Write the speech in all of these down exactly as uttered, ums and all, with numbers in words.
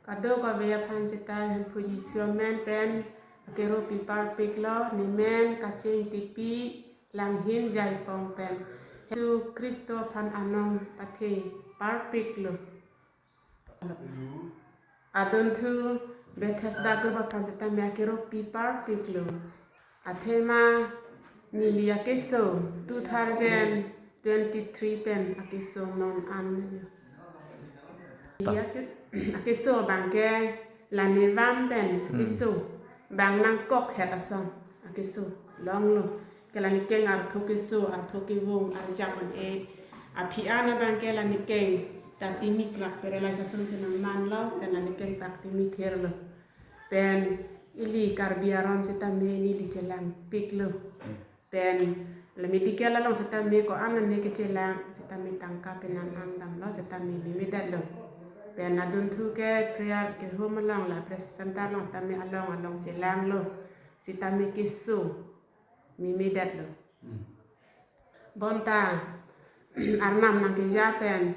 Kadokave aphan seta Hemphu Jisu amen pen akero pi parpiklo, nemen Kaching Tipi, Langhin Jaipong pen. Jisu Khristo aphan anom pathe parpiklo. Adunthu Bethesda group aphan seta me akero pi parpiklo. Athema neli akeso two thousand twenty-three pen akeso non an. Neli ake-, akeso abangke la nevam pen Hmm. akeso, bang nangkok het ason akeso longlo. Ke la nekeng artho keso, artho kevung, arjap an-e. Aphi an abangke la nekeng ta timi klak, paralysis ason si nangmanlo, ke la nekeng ta timi therlo. Pen ili Karbi aron seta me neli chelangpiklo. Pen la medical along seta me ko-an ne kechelang, seta me tangka penan angdamlo, seta me memedetlo. Pen adunthu ke prayer ke home along, la prayer center along seta me along along chelanglo, seta me keso memedetlo. Hmm. Bonta Arnam nangkeja pen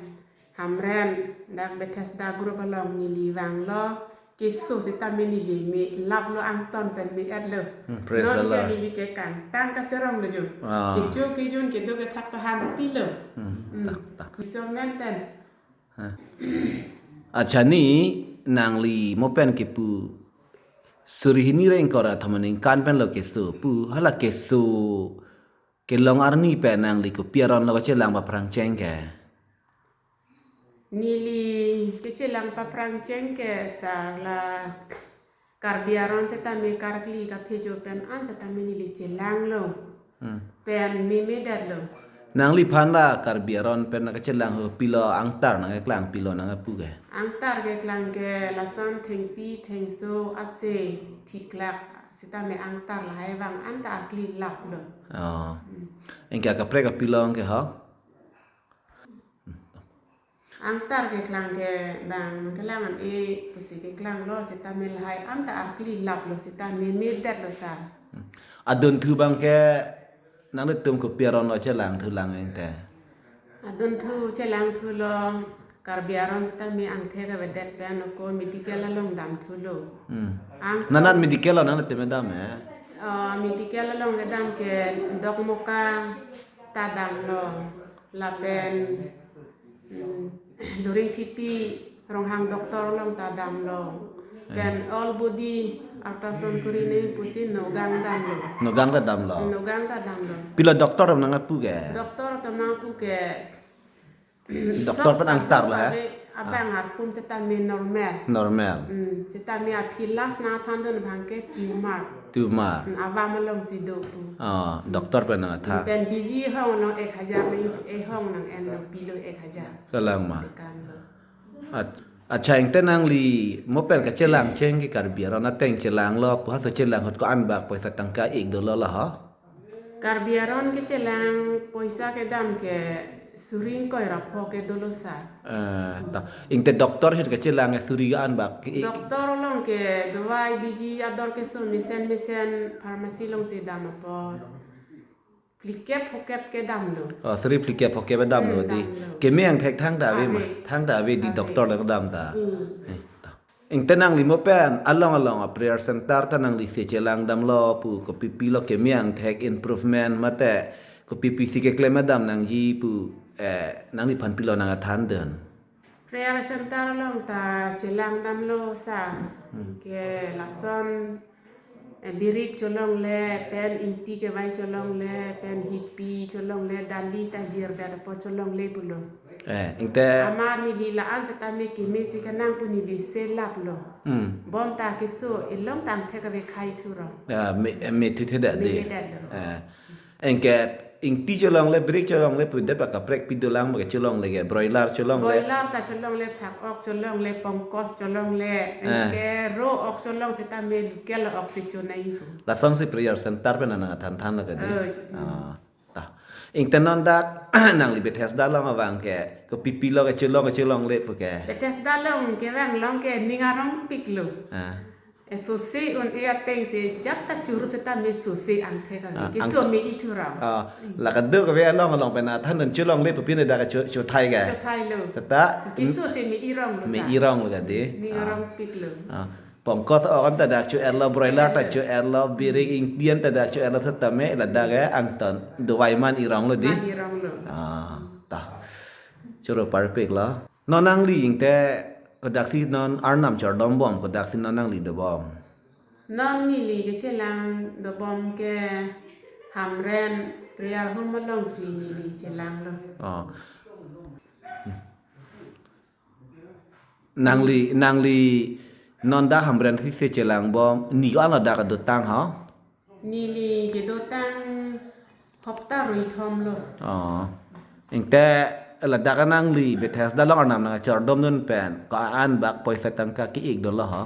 Hamren dak Bethesda group along neli vanglo, keso seta me neli me laplo, angton pen me-etlo. Hmm, praise the Lord. Non ke neli ke kangtang kaserong lo jo. Ah. Kecho kejun kedo kethak ta hangpilo. Hmm, Hmm. tak, tak. Iso men pen. Ha. Acha, ni nangli mo pen kepu suri hini ra ingkoi ra thom aningkan pen lo keso pu, hala keso kelong arni pen nangli kopi aron lo kachelang paphrangcheng ke? Neli kechelang paphrangcheng ke sar la Karbi aron seta me karkli kaphejo pen an seta me neli chelanglo. Hmm. Pen memedetlo. Nangliphan la Karbi aron pen nangkachelang ho, pilo angtar nangkeklang, pilo nangkepu ke? Angtar keklang ke lason thengpi thengso ase thiklak seta me angtar, lahai vang an ta arkli laplo. Oh. Hmm. Anke kaprek kapilong ke ho? Angtar keklang ke bang kelang an-e pusi keklanglo, seta me lahai an ta arkli laplo, seta memedetlo sar. Hmm. Adunthu abangke nanglitum kopi aron lo chelangthulang ente? Adunthu chelangthulo, Karbi aron seta me angthek avedet pen ako medical along damthulo. Hmm. Ang Nanat medical along nanglitum dam, eh? Ah, medical along kedam ke Dokmoka ta damlo, lapen Hmm. Luring Tipi Ronghang doctor along ta damlo. Pen all body ultrasound kuri ne pusi Nagaon damlo. Nagaon ta damlo. Nagaon ta damlo. Pilo doctor atum nangpu ke? Doctor atum nangpu ke. Doctor pen angtar lo, eh? Abang arpum seta me normal. Normal. Hmm. Seta me aphi last nangthandun abangke tumor. Tumor. Hmm, avam alongsi do pu. Oh, doctor pen nangthan. Pen biji hong nang ek hajar nang, eh, hong nang en nang pilo ek hajar. Kalang ma. Tekan lo. Ach-, acha, ingte nangli mo pen kachelangcheng ke Karbi aron ateng chelanglo pu, halaso chelang ahut ko-an bak poisa tangka ik dolo la ho? Karbi aron kechelang poisa kedam ke suri ingkoi ra pho ke dolo sar. Eh, ta. Ingte doctor ahut kachelang ke suri ko-an bak ik? Doctor along ke dawai biji ador keso mesen mesen pharmacy alongsi dam apot phlikep phokep ke damlo. Oh, suri phlikep phokep damlo Hmm, di. Damlo. Keme angthek thangta ave ma. Ave. Thangta ave di Ave. Doctor along dam ta. Hmm. Eh, ta. Ingte nangli mo pen along along a prayer center ta nangli se chelang damlo pu, kopi pilo keme angthek improvement mate kopi pisi keklem dam nangji pu, eh, nangliphan pilo nangthandun? Prayer center along ta chelang damlo sar. Hmm. Ke lason, eh, birik cholongle, pen ingti kevai cholongle, pen hipi cholongle, dali ta jirdet apot cholongle pulo. Eh, ingte Amat neli la-an seta me keme si kenang pu neli se laplo. Hmm. Bonta keso elong tangthek ave khai thuro. Ya, me, me thu the da de. Memedetlo. Eh. Anke ingti cholongle, birik cholongle pu det pa kaprek pi dolang ma ke cholongle ke, broiler cholongle? Broiler ta cholongle, phak-ok cholongle, pongkos cholongle, Eh. anke ro-ok cholong seta me local oxygen ai pu. Lasonsi prayer center pen nangthan than lo ke di. Oi. Ah, ta. Ingte non dak nangli Bethesda along abangke kopi pilo ke cholong, cholongle pu ke? Bethesda along kevang along ke ning arongpiklo. Ah. Sose un-e ateng si jat ta churup seta me sose angthek kali. Ah, Keso ang- me-i thurang. Ah, la kadokave along along pen athan dun cholongle pu pine dak cho chothai ke. Chothai lo. Seta Keso si me-i rong lo sa. Me-i rong lo kadi. Me-i rong pik lo. Ah, pongkot o-an ta dak cho-erlo, broiler ta cho-erlo, birik ingtian ta dak cho-erlo setame ladak ke angton dovai man-i rong lo di. Man-i rong lo. Ah, ta. Choro parpik lo. Non nangli ingte kodaksi non Arnam chardom bom, kodaksi non nangli dobom? Non neli kechelang dobom ke Hamren prayer home along si neli chelang lo. Oh. Nangli, nangli non dak Hamren si se chelang bom, ni ko-an ladak dotang ho? Neli kedotang hopta ruithom lo. Oh. Ingte ladak nangli Bethesda along Arnam nangchardom dun pen ko-an bak poisa tangka ki-ik dolo ho?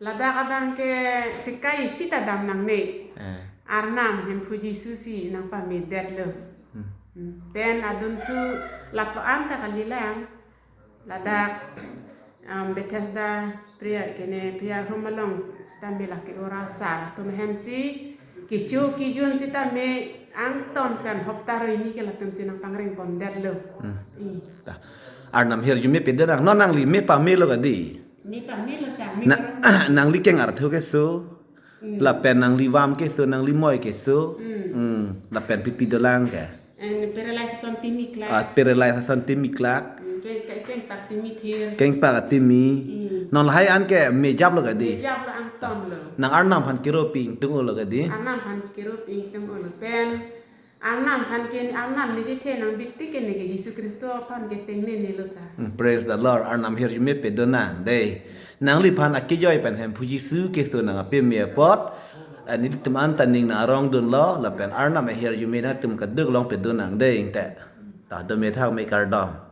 Ladak abang ke sekai sita dam nangne. Eh. Arnam Hemphu Jisu si nangpamedet lo. Hmm. Hmm. Pen adunthu lapu-an ta kalilang. Ladak um, Bethesda prayer kene prayer home along sitame lake ora sar atum hem si kecho kejun sitame angton pen hopta roi ni ke latum si nangpangreng bomdet lo. Hmm. I. Ta. Arnam ahirjume pedonang, non nangli me pamelo kadi? Me pamelo sa, me Na, kerong. Nangli keng arthu keso. Hmm. Lapen nangli vam keso, nangli moi keso. Hmm. Hmm. Lapen pipi dolang ke? And paralyze ason timi klak. Ah, paralyze ason timi klak. Hmm, keng, keng, kengpak timi thir. Kengpak timi. Hmm. Non lahai an ke mejap lo kadi? Mejap lo, angton lo. Nang Arnam aphan kero pi ingtung lo kadi? Arnam aphan kero pi ingtung lo pen. Arnam aphan ke, Arnam ne kethe nang bikti ke ne ke Jisu Kristo aphan ke tengnene lo sa. Hmm, praise the Lord. Arnam ahirjume pedonang dei. Nangliphan akejoi pen Hemphu Jisu keso nangpame apot, eh, nelitum an ta ning nang arong dunlo, lapen Arnam ahirjume nangtum kaduk along pedonang dei ingte. Ta dome thak me kardom.